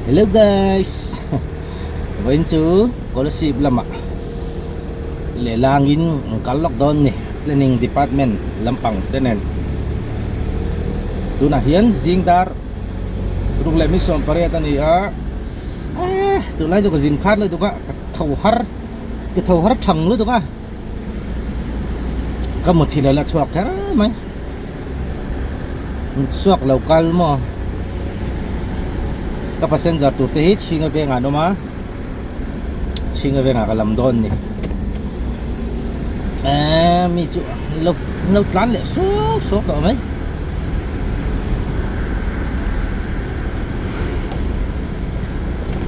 Hello guys vawiin chu Kolasib lamah lehlangin an kal lawk dawn ni planning department lampang te nen tunah hian zing dar ruk leh mi 18 a ni a eh tunlai chu ka zin khat lutuk a ka tho har ka tho har thang lutuk a ka muthilh a la chhuak kher mai. Chhuak lo kal maw ka passenger tur te hi chhinga vengah an awm a chhinga vengah ka lam dawn ni eee mi chu lo lo tlan leh suau suau tawh mai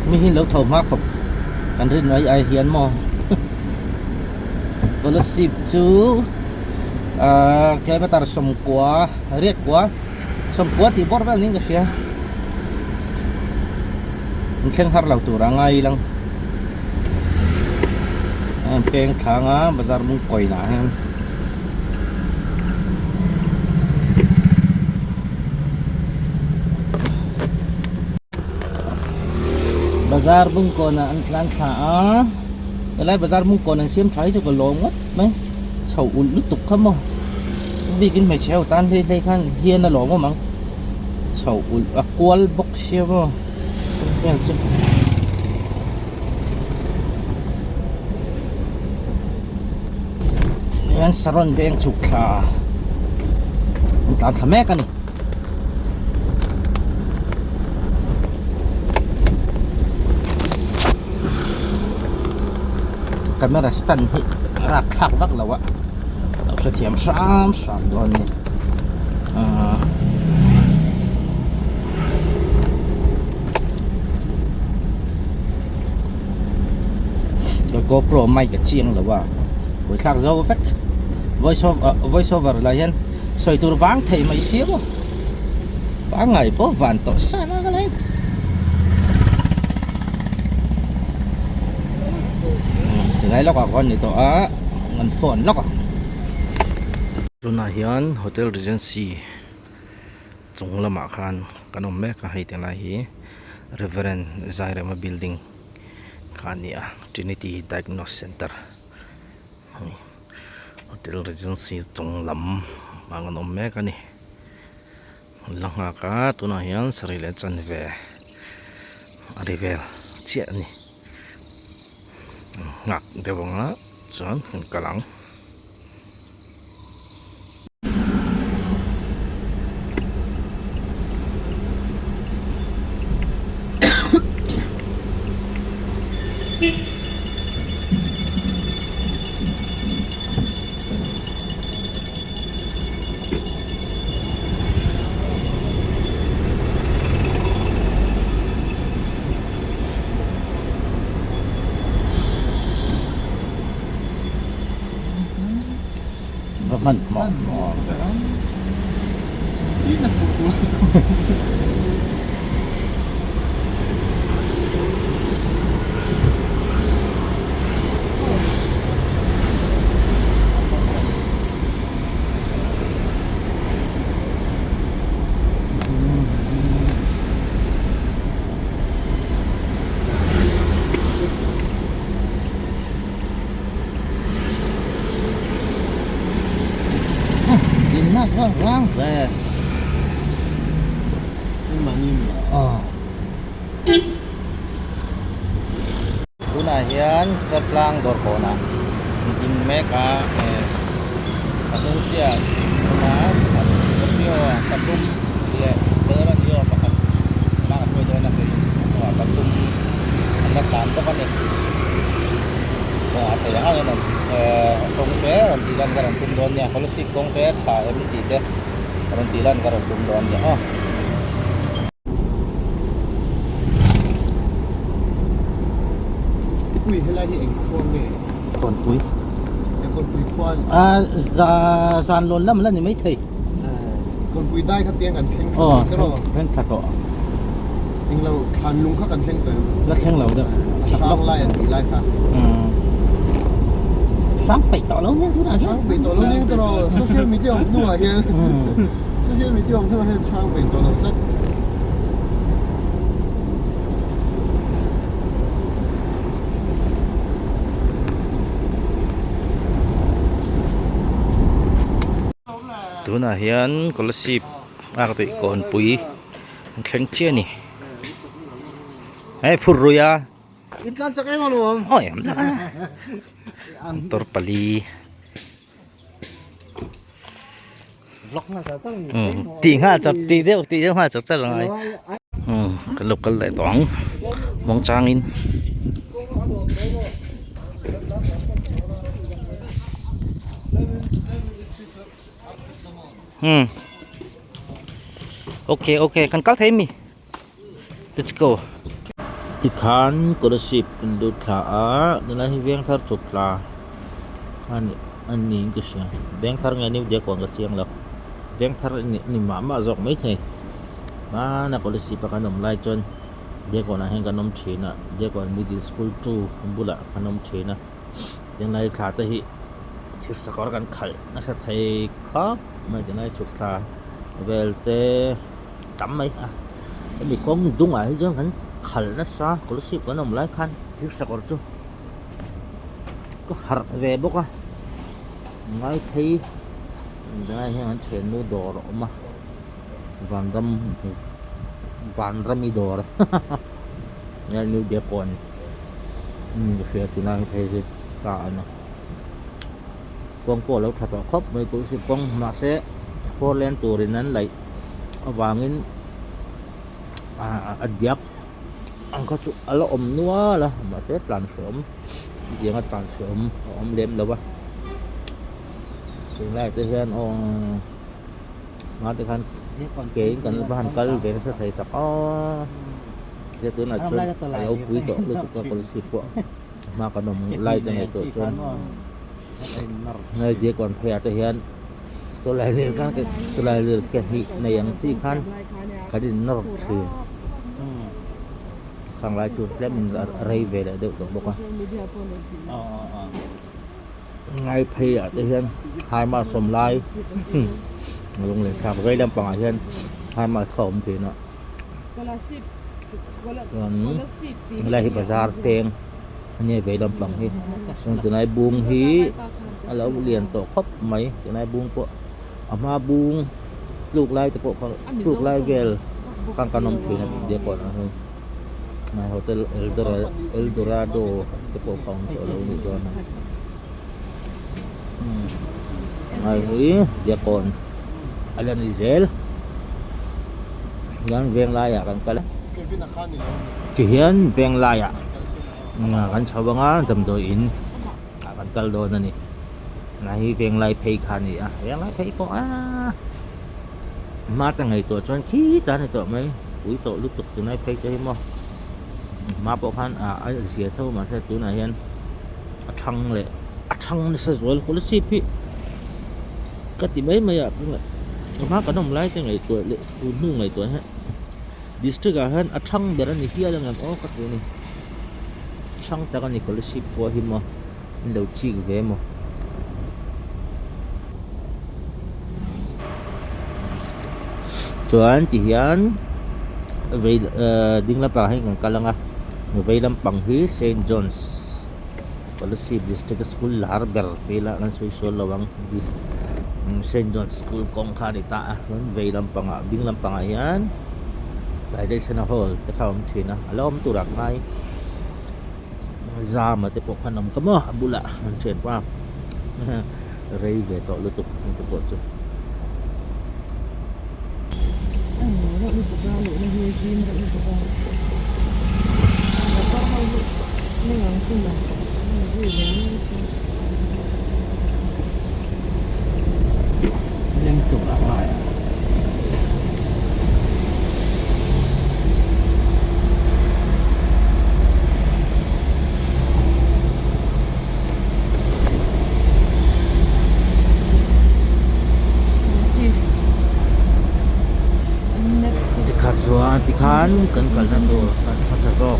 mi hi lo tho hma khawp kan rin mai ai hian maw scholarship chu. Ahh kilometer 90 riat kua 90 tih bawr vel niin ka hria in thleng har lo tur a ngai lang a in peng thlang a bazar mung kawi lah hian bazar bungkawn ah an tlan thla a helai bazar bungkawn an siam tha hi chu ka lawm ngawt mai. Chho ulh lutuk kha maw bikin hmeichhe ho tan hlei hlei khan hian a lawm awm ang chho ulh a kual bawk sia maw vel chu hian saron veng chhuk thla an tlan thla mek a ni. Camera stand hi a rak thlak vak lo a lo hrethiam hram hram dawn a ni ahh ka gopro mic a chiang lo a buaithlak zo vek voice over voice over lah hian sawi tur vang thei mai sia maw pangngai pawh van tawh sa na ka lai. Tilai lawkah khawn ni tawh a an phone lawk a. Tunah hian Hotel Regency chung lamah khan kan awm mek a hei tilai hi Reverend Zairema building kha a ni a Trinity Diagnose Center hei Hotel Regency chung lam ah kan awm mek a ni. La nghak a tunah hian sarih leh chanve a ri vel chiah a ni nghak deuh ang a chuan kan kal ang. Va hman hmawh hmawh ang ve. Dinna vang vang ve. Tunah hian Chatlang dawrkawnah an ding mek a, a hnung chiah awm a, pakhat Scorpio pathum leh Bolero Neo pakhat lak a hruai dawn a keiin a hnungah pathum an la tlan bawk a ni. Kawngah thei ang angin rawn kawng te rawn tih lan ka rawn tum dawn nia, Kolasib kawng te tha em tih te rawn tih lan ka rawn tum dawn nia aw. Ui helai hi eng khua nge? Kawnpui. Eng kawnpui khua ni? A za zan lawn lam la ni mai thei. Kawnpui dai kha tiang kan thleng thla tawh tiraw? Aw thleng thla tawh. Eng lo thlan lung kha kan thleng tawh em? La thleng lo deuh. A hrang lai an tih lai kha. Hrang peih tawh lo nia tunah hian. Hrang peih tawh lo nia tiraw? Social media awm hnuah hian. Social media awm hnuah hian hrang peih tawh lo tlat. Tunah hian Kolasib a ka tih kawnpui an thleng chiah a ni. Hei phur rui a. In tlan chak em alawm. Awi motor pali. Vlog nghal char char ni. Tih nghal char tih deuh tih deuh nghal char char a ngai. Kan lo kal leh tawh ang muang changin. Okay okay kan kal thei mi. Let's go. Tikhan Kolasib kan lut thla a tunlai hi veng thar chuk tla khan a niin ka hria veng thar nge new diakkawn ka chiang lo veng thar a ni mah mah zawk maithei hmana Kolasib a kan awm lai chuan diakkawn ah hian kan awm thin a diakkawn middle school two bulah kan awm thin a tunlai thla te hi thir sakawr kan khalh nasa thei khawp mai tunlai chhuk thla vel te. Tam mai a hemi kawng dungah hi chuan kan khalh nasa Kolasib kan awm lai khan thil sakawr chu ka harh ve bawk a ngai phei tunah hian an thiannu dawr a awm a vanram vanrami dawr nge new diakawn ka hria tunah hi phei hi ta a ni kawng pawh a lo tha tawh khawp mai Kolasib kawng mahse four lane turin an laih. avangin a diak ang kha chu a la awm nual a mahse tlan hreawm chutianga tlan hreawm a awm lem lo va tunlai te hian aw hma te khan ke in kan va han kal ve nasa thei tak aw tia tunah chuan a lo pui tawh lutuk a policy pawh hma kan awm lai te ngaihtuah chuan hei diakkawn pheiah te hian. Tawlailir khan tawlailir ke hnih nei ang chi khan kan in nawr thin khang lai chu tlem in a rei ve leh deuh tawh bawk a ngai phei ah te hian hai ma sawm lai lung leh thlak vei lampangah hian hai mas kha a awm thin a chuan helai hi bazar peng a nia vei lampang hi chuan tunlai bung hi. A lo lian tawh khawp mai tunlai bung pawh a hma bung tluk lai te pawh kha tluk lai vel khan kan awm thin a diakkawn ah hian hmai hotel eldorado te pawh kha awm tawh lo nih dawn a hmai hi diakkawn a la ni zel hian veng laiah kan kal a tihian veng laiah kan chho anga damdawi in. Ah kan kal dawn a ni tunah hi venglai phei kha a ni a venglai phei pawh aaa hma ta ngaihtuah chuan khitah a ni tawh mai pui tawh lutuk tunlai phei te hi maw hma pawh khan ah a zia tho mahse tunah hian a thang leh a thang nasa zual kolasib hi ka ti mai mai a hma kan awm lai te ngaihtuah leh tun hnu ngaihtuah hian district ah hian a thang ber a ni hial ang em aw ka ti a ni. Hrang tak a ni Kolasib khua hi maw an lo chik ve maw. Chuan ti hian vei ehh ding lampangah hian kan kal ang a vei lampang hi Saint John's Kolasib district a school lar ber vela kan sawi sual lo ang Saint John's school kawng kha a ni ta a chuan vei lampangah ding lampangah hian. Taitesena hall te kha a awm thin a a la awm tur ah ngai zama te pawh khan awm ka maw a bulah an thian pa rei ve tawh lutuk chung te pawh chu. Leng tur a ngai a. Tikha chuan tikhan kan kalna tur kan hmasa zawk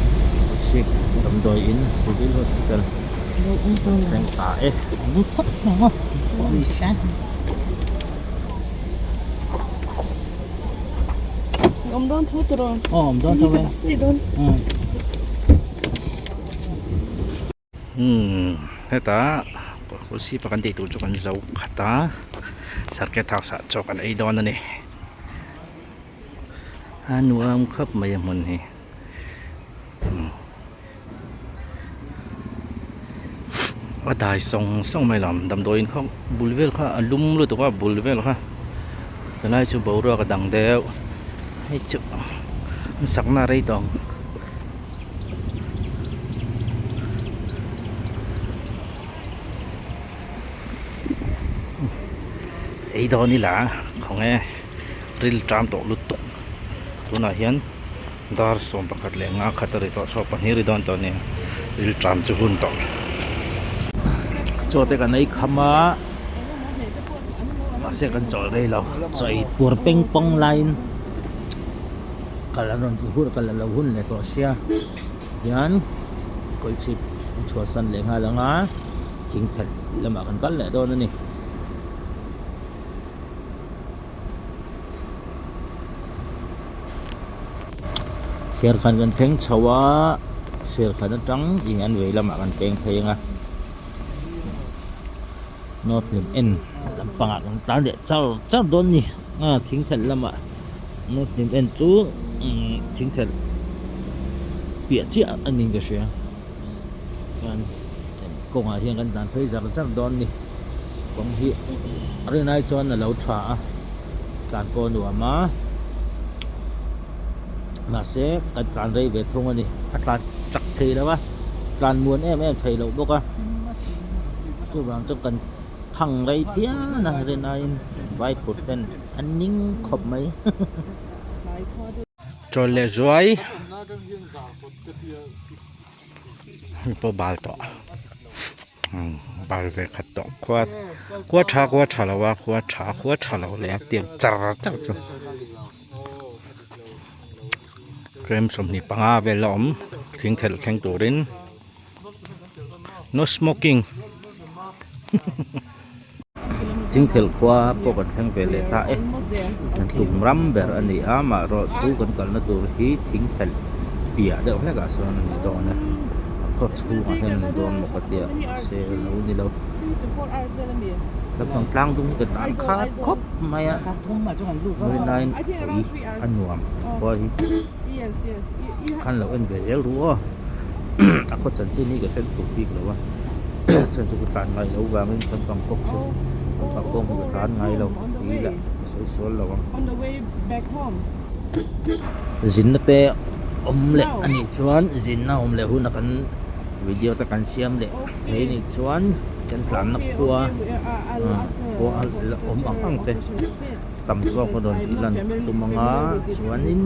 chhip damdawiin civil hospital thleng ta e. Awm dawn tho tur aw. Aw awm dawn tho e. Ni dawn. Umm heta kursi pakhat tih tur chu kan zo khat a. Circuit house ah chaw kan ei dawn a ni. A nuam khawp mai a hmun hi. A dai sawng sawng mai lo damdawiin kha bul vel kha a lum lutuk a bul vel kha tunlai chu boruak a dang deuh hei chu an sakna a rei tawh ang. Ei dawn ila khawnge ril ṭam tawh lutuk tunah hian. Dar 11 leh nga khat a ri tawh chhuak pahnih a ri dawn tawh a ni ril ṭam chu hun tawh. Chaw te kan ei kham a mahse kan chawl rei lo chaw ei puar peng pawng laiin kal a rawn ti hun kal a lo hun leh tawh sia tihian kawlchhip an chhuahsan leh nghal ang a thing thelh lamah kan kal leh dawn a ni. Serkhan kan thleng chho a serkhan atang ih an vei lamah kan peng phei ang a north lam en lampangah kan tlan leh char char dawn a ni a thing thelh lamah north lam en chu umm thing thelh piah chiah a niin ka hria chuan kawngah hian kan tlan phei zar zar dawn a ni. Kawng hi a rinai chuan a lo tha a, tlan pawh a nuam a, mahse kan tlan rei ve thung a ni, a tlan chak thei lo a, tlan muan em em thei loh bawk a, chuvang chuan kan thang rei phian a rinaiin vai phur ten an ning khawp mai. Chawl leh zuai. Hei pawh bal tawh bal ve khat tawh khua khua tha khua tha lo a khua tha khua tha lo leh a tiang char char chu tlem 25 vel a awm thing thelh thleng turin no smoking thing thelh khua pawh kan thleng ve leh ta e kan tum ram ber a ni a amaherawh chu kan kalna tur hi thing thelh piah deuh hlek ah sawn a ni dawn a a khaw chhungah hian a ni dawn maw ka tia mahse a lo ni lo lampang tlang dung hi ka tlan khat khawp mai a vawiin ui a nuam khua hi khan lo en ve zel ru aw a khaw chanchin hi ka hre lutuk bik lo a chhan chu ka tlan ngai lo vangin kan bangkok chu kan bangkok hi ka tlan ngai lo tih lah ka sawi sual lo ang zinna te awm leh a nih chuan zinna awm leh huna kan video te kan siam leh thei a nih chuan kan tlanna khua khua la awm ang ang te tam zawk a rawn tih lan tum ang a chuanin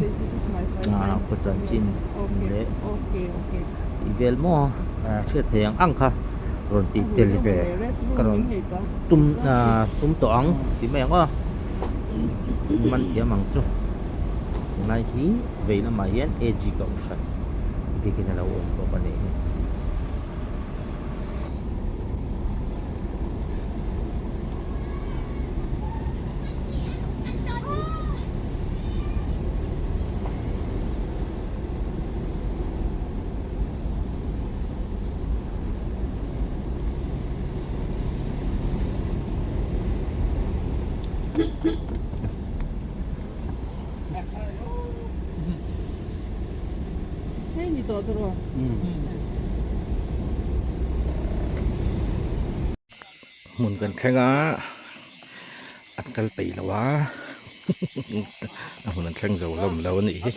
khaw chanchin leh tih vel maw hriat thei ang ang kha rawn tih tel ve ka rawn tum tum tawh ang tih mai ang aw man thiam ang chu tunlai hi vei lamah hian AG kohhran biakin a lo awm bawk a nih hi. Hei ni tawh tawh Hmun kan thleng a an kal peih lo a a hmun an thleng zo hlawm lo a nih hi.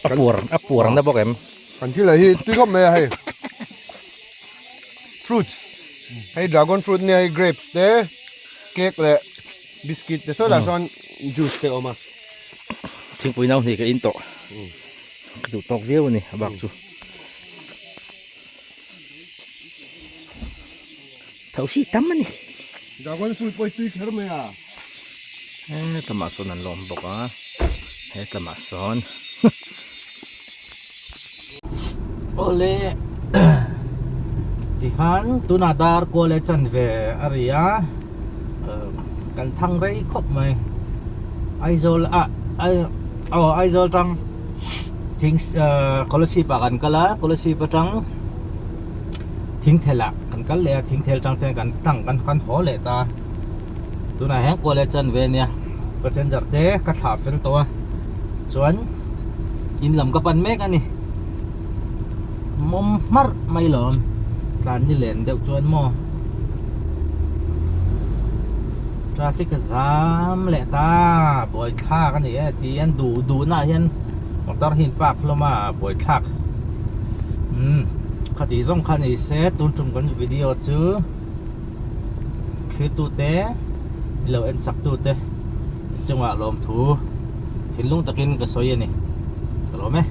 A puar a puar na bawk em? Kan thil ah hi tui khawp mai a hei fruits hei dragon fruit nia hei grapes te cake leh biscuit te sawi lah sawn juice te a awm a. Thingpui nau hnih ka in tawh ka duh tawk viau a ni a bak chu. Thosi tam a ni. Dragon fruit pawh hi tui kher mai a. He tlamah sawn an lawm bawk a he tlamah sawn awle tikhan tunah dar kual leh chanve a ri a kan thang rei khawp mai Aizawl ah aw Aizawl tang. Thing Kolasib ah kan kal a, Kolasib atang Thingthel ah kan kal leh a, Thingthel atang ten kan tlang kan kan haw leh ta a. Tunah hian kual leh chan ve a nia, passenger te ka thlah fel tawh a, chuan in lam ka pan mek a ni. Mawm hmarh mai lawm, tlan ni len deuh chuan maw traffic a zam leh ta, buaithlak a ni e ti hian duh duh naah hian motor hi in park hlawm a buaithlak umm khati zawng kha ni se tun tum kan video chu thlir tute lo en sak tute chungah lawmthu thinlung takin ka sawi a ni ka lawm e.